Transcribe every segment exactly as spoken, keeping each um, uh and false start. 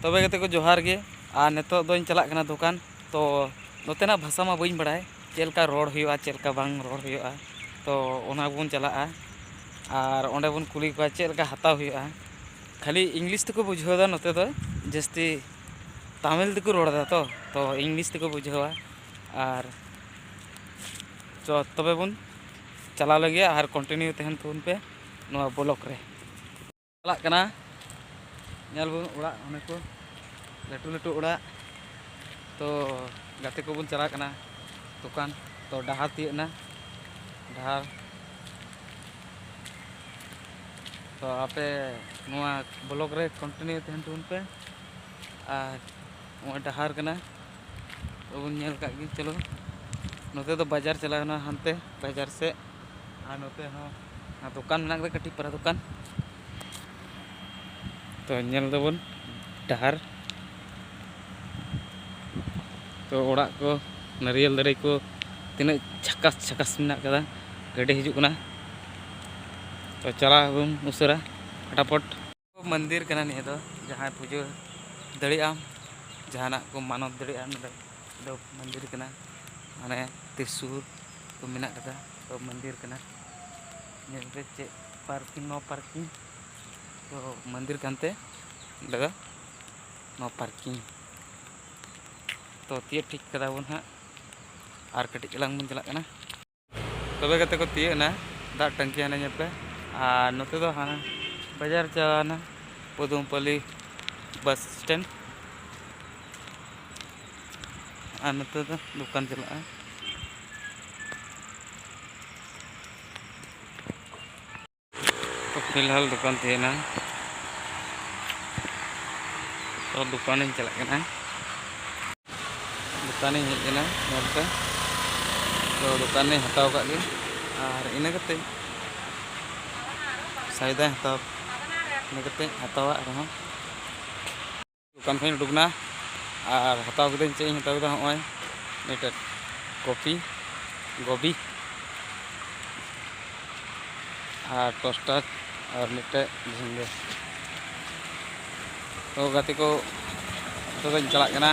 ᱛᱚᱵᱮ ᱜᱟᱛᱮ ᱠᱚ, ᱡᱚᱦᱟᱨ ᱜᱮ᱾ ᱟᱨ ᱱᱤᱛᱚᱜ ᱫᱚᱧ ᱪᱟᱞᱟᱜ ᱠᱟᱱᱟ ᱫᱚᱠᱟᱱ᱾ ᱛᱚ ᱱᱚᱛᱮᱱᱟᱜ ᱵᱷᱟᱥᱟ ᱢᱟ ᱵᱟᱹᱧ ᱵᱟᱲᱟᱭ, ᱪᱮᱫ ᱞᱮᱠᱟ ᱨᱚᱲ ᱦᱩᱭᱩᱜᱼᱟ, ᱪᱮᱫ ᱞᱮᱠᱟ ᱵᱟᱝ ᱨᱚᱲ ᱦᱩᱭᱩᱜᱼᱟ᱾ ᱛᱚ ᱚᱱᱟ ᱵᱚᱱ ᱪᱟᱞᱟᱜᱼᱟ ᱟᱨ ᱚᱸᱰᱮ ᱵᱚᱱ ᱠᱩᱞᱤ ᱠᱚᱣᱟ ᱪᱮᱫ ᱞᱮᱠᱟ ᱦᱟᱛᱟᱣ ᱦᱩᱭᱩᱜᱼᱟ᱾ ᱠᱷᱟᱹᱞᱤ ᱤᱝᱞᱤᱥ ᱛᱮᱠᱚ ᱵᱩᱡᱷᱟᱹᱣ ᱮᱫᱟ ᱱᱚᱛᱮ ᱫᱚ, ᱡᱟᱹᱥᱛᱤ ᱛᱟᱢᱤᱞ ᱛᱮᱠᱚ ᱨᱚᱲ ᱮᱫᱟ ᱛᱚ, ᱛᱚ ᱤᱝᱞᱤᱥ ᱛᱮᱠᱚ ᱵᱩᱡᱷᱟᱹᱣᱟ᱾ ᱟᱨ ᱛᱚ ᱛᱚᱵᱮ ᱵᱚᱱ ᱪᱟᱞᱟᱣ ᱞᱮᱱ ᱜᱮ ᱟᱨ continue ᱛᱟᱦᱮᱱ ᱛᱟᱵᱚᱱ ᱯᱮ ᱱᱚᱣᱟ vlog ᱨᱮ᱾ ᱪᱟᱞᱟᱜ ᱠᱟᱱᱟ᱾ ᱧᱮᱞ ᱵᱚᱱ ᱚᱲᱟᱜ, ᱚᱱᱮ ᱠᱚ ᱞᱟᱹᱴᱩ ᱞᱟᱹᱴᱩ ᱚᱲᱟᱜ᱾ ᱛᱚ ᱜᱟᱛᱮ ᱠᱚᱵᱚᱱ ᱪᱟᱞᱟᱜ ᱠᱟᱱᱟ ᱫᱚᱠᱟᱱ᱾ ᱛᱚ ᱰᱟᱦᱟᱨ ᱛᱤᱭᱟᱹᱜ ᱮᱱᱟ, ᱰᱟᱦᱟᱨ᱾ ᱛᱚ ᱟᱯᱮ ᱱᱚᱣᱟ vlog ᱨᱮ continue ᱛᱟᱦᱮᱱ ᱛᱟᱵᱚᱱ ᱯᱮ᱾ ᱟᱨ ᱱᱚᱜᱼᱚᱭ ᱰᱟᱦᱟᱨ ᱠᱟᱱᱟ, ᱛᱚ ᱵᱚᱱ ᱧᱮᱞ ᱠᱟᱜ ᱜᱮ᱾ ᱪᱚᱞᱚ, ᱱᱚᱛᱮ ᱫᱚ ᱵᱟᱡᱟᱨ ᱪᱟᱞᱟᱣ ᱮᱱᱟ, ᱦᱟᱱᱛᱮ ᱵᱟᱡᱟᱨ ᱥᱮᱫ᱾ ᱟᱨ ᱱᱚᱛᱮ ᱦᱚᱸ ᱫᱚᱠᱟᱱ ᱢᱮᱱᱟᱜ ᱠᱟᱫᱟ, ᱠᱟᱹᱴᱤᱡ ᱯᱟᱨᱟ ᱫᱚᱠᱟᱱ᱾ ᱛᱚ ᱧᱮᱞ ᱫᱟᱵᱚᱱ ᱰᱟᱦᱟᱨ᱾ ᱛᱚ ᱚᱲᱟᱜ ᱠᱚ, ᱱᱟᱨᱤᱭᱮᱞ ᱫᱟᱨᱮ ᱠᱚ ᱛᱤᱱᱟᱹᱜ ᱡᱷᱟᱠᱟᱥ ᱡᱷᱟᱠᱟᱥ ᱢᱮᱱᱟᱜ ᱠᱟᱫᱟ᱾ ᱜᱟᱹᱰᱤ ᱦᱤᱡᱩᱜ ᱠᱟᱱᱟ᱾ ᱛᱚ ᱪᱟᱞᱟᱜ ᱟᱵᱚᱱ ᱩᱥᱟᱹᱨᱟ, ᱯᱷᱟᱴᱟᱯᱷᱚᱴ᱾ ᱢᱚᱱᱫᱤᱨ ᱠᱟᱱᱟ ᱱᱤᱭᱟᱹ ᱫᱚ, ᱡᱟᱦᱟᱸᱭ ᱯᱩᱡᱟᱹ ᱫᱟᱲᱮᱭᱟᱜ ᱟᱢ, ᱡᱟᱦᱟᱱᱟᱜ ᱠᱚ ᱢᱟᱱᱚᱛ ᱫᱟᱲᱮᱭᱟᱜᱼᱟ, ᱱᱚᱰᱮ ᱫᱚ ᱢᱚᱱᱫᱤᱨ ᱠᱟᱱᱟ᱾ ᱢᱟᱱᱮ ᱛᱨᱤᱥᱩᱞ ᱠᱚ ᱢᱮᱱᱟᱜ ᱠᱟᱫᱟ, ᱛᱚ ᱢᱚᱱᱫᱤᱨ ᱠᱟᱱᱟ᱾ ᱧᱮᱞ ᱯᱮ ᱪᱮᱫ parking, no parking᱾ ᱛᱚ ᱢᱚᱱᱫᱤᱨ ᱠᱟᱱᱛᱮ ᱱᱚᱰᱮ ᱫᱚ no parking᱾ ᱛᱚ ᱛᱤᱭᱳᱜ ᱴᱷᱤᱠ ᱠᱟᱫᱟ ᱵᱚᱱ ᱦᱟᱸᱜ, ᱟᱨ ᱠᱟᱹᱴᱤᱡ ᱪᱟᱞᱟᱝ ᱵᱚᱱ ᱪᱟᱞᱟᱜ ᱠᱟᱱᱟ᱾ ᱛᱚᱵᱮ ᱠᱟᱛᱮ ᱠᱚ ᱛᱤᱭᱳᱜ ᱮᱱᱟ ᱫᱟᱜ ᱴᱟᱝᱠᱤ, ᱦᱟᱱᱮ ᱧᱮᱞ ᱯᱮ᱾ ᱟᱨ ᱱᱚᱛᱮ ᱫᱚ ᱦᱟᱱᱟ ᱵᱟᱡᱟᱨ ᱪᱟᱞᱟᱣᱱᱟ, ᱯᱚᱫᱩᱢᱯᱟᱞᱤ bus stand᱾ ᱟᱨ ᱱᱚᱛᱮ ᱫᱚ ᱫᱚᱠᱟᱱ ᱪᱟᱞᱟᱜᱼᱟ᱾ ᱛᱚ ᱯᱷᱤᱞᱦᱟᱞ ᱫᱚᱠᱟᱱ ᱛᱟᱦᱮᱸᱱᱟ, ᱛᱚ ᱫᱚᱠᱟᱱᱤᱧ ᱪᱟᱞᱟᱜ ᱠᱟᱱᱟ᱾ ᱫᱚᱠᱟᱱᱤᱧ ᱦᱮᱡ ᱮᱱᱟ, ᱧᱮᱞ ᱯᱮ᱾ ᱛᱚ ᱫᱚᱠᱟᱱᱤᱧ ᱦᱟᱛᱟᱣ ᱠᱟᱜ ᱜᱮ, ᱟᱨ ᱤᱱᱟᱹ ᱠᱟᱛᱮ ᱥᱟᱭᱫᱟᱧ ᱦᱟᱛᱟᱣ, ᱤᱱᱟᱹ ᱠᱟᱛᱮ ᱦᱟᱛᱟᱣᱟ ᱟᱨᱦᱚᱸ᱾ ᱫᱚᱠᱟᱱ ᱠᱷᱚᱱᱤᱧ ᱩᱰᱩᱠ ᱮᱱᱟ ᱟᱨ ᱦᱟᱛᱟᱣ ᱠᱤᱫᱟᱹᱧ᱾ ᱪᱮᱫ ᱤᱧ ᱦᱟᱛᱟᱣ ᱠᱮᱫᱟ? ᱦᱚᱸᱜᱼᱚᱭ ᱢᱤᱫᱴᱮᱱ ᱠᱚᱯᱷᱤ, ᱜᱚᱵᱤ ᱟᱨ toaster ᱟᱨ ᱢᱤᱫᱴᱮᱱ ᱡᱷᱤᱸᱜᱟᱹ᱾ ᱛᱚ ᱜᱟᱛᱮ ᱠᱚ, ᱱᱤᱛᱚᱜ ᱫᱚᱧ ᱪᱟᱞᱟᱜ ᱠᱟᱱᱟ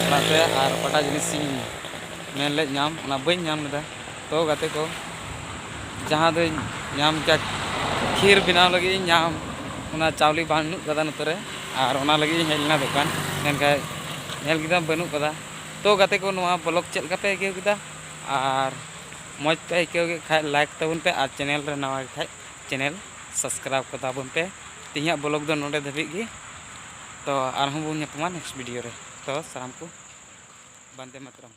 ᱚᱲᱟᱜ ᱛᱮ᱾ ᱟᱨ ᱚᱠᱟᱴᱟᱜ ᱡᱤᱱᱤᱥ ᱤᱧ ᱢᱮᱱ ᱞᱮᱫ ᱧᱟᱢ, ᱚᱱᱟ ᱵᱟᱹᱧ ᱧᱟᱢ ᱞᱮᱫᱟ᱾ ᱛᱚ ᱜᱟᱛᱮ ᱠᱚ, ᱡᱟᱦᱟᱸ ᱫᱚᱧ ᱧᱟᱢ ᱠᱮᱭᱟ ᱠᱷᱤᱨ ᱵᱮᱱᱟᱣ ᱞᱟᱹᱜᱤᱫ ᱤᱧ ᱧᱟᱢ, ᱚᱱᱟ ᱪᱟᱣᱞᱮ ᱵᱟᱹᱱᱩᱜ ᱠᱟᱫᱟ ᱱᱚᱛᱮ ᱨᱮ, ᱟᱨ ᱚᱱᱟ ᱞᱟᱹᱜᱤᱫ ᱤᱧ ᱦᱮᱡ ᱞᱮᱱᱟ ᱫᱚᱠᱟᱱ, ᱢᱮᱱᱠᱷᱟᱱ ᱧᱮᱞ ᱠᱮᱫᱟᱢ ᱵᱟᱹᱱᱩᱜ ᱠᱟᱫᱟ᱾ ᱛᱚ ᱜᱟᱛᱮ ᱠᱚ, ᱱᱚᱣᱟ ᱵᱞᱚᱜ ᱪᱮᱫ ᱞᱮᱠᱟ ᱯᱮ ᱟᱹᱭᱠᱟᱹᱣ ᱠᱮᱫᱟ? ᱟᱨ ᱢᱚᱡᱽ ᱯᱮ ᱟᱹᱭᱠᱟᱹᱣ ᱠᱮᱫ ᱠᱷᱟᱡ ᱞᱟᱭᱤᱠ ᱛᱟᱵᱚᱱ ᱯᱮ, ᱟᱨ ᱪᱮᱱᱮᱞ ᱨᱮ ᱱᱟᱣᱟ ᱜᱮ ᱠᱷᱟᱡ ᱪᱮᱱᱮᱞ ᱥᱟᱵᱥᱠᱨᱟᱭᱤᱵ ᱠᱟᱛᱟ ᱵᱚᱱ ᱯᱮ᱾ ᱛᱮᱦᱮᱧᱟᱜ ᱵᱞᱚᱜ ᱫᱚ ᱱᱚᱰᱮ ᱫᱷᱟᱹᱵᱤᱡ ᱜᱮ᱾ ᱛᱚ ᱟᱨᱦᱚᱸ ᱵᱚᱱ ᱧᱟᱯᱟᱢᱟ ᱱᱮᱠᱥᱴ ᱵᱷᱤᱰᱤᱭᱳ ᱨᱮ᱾ ᱛᱚ ᱥᱟᱱᱟᱢ ᱠᱚ ᱵᱟᱱᱫᱮ ᱢᱟᱛᱨᱚᱢ᱾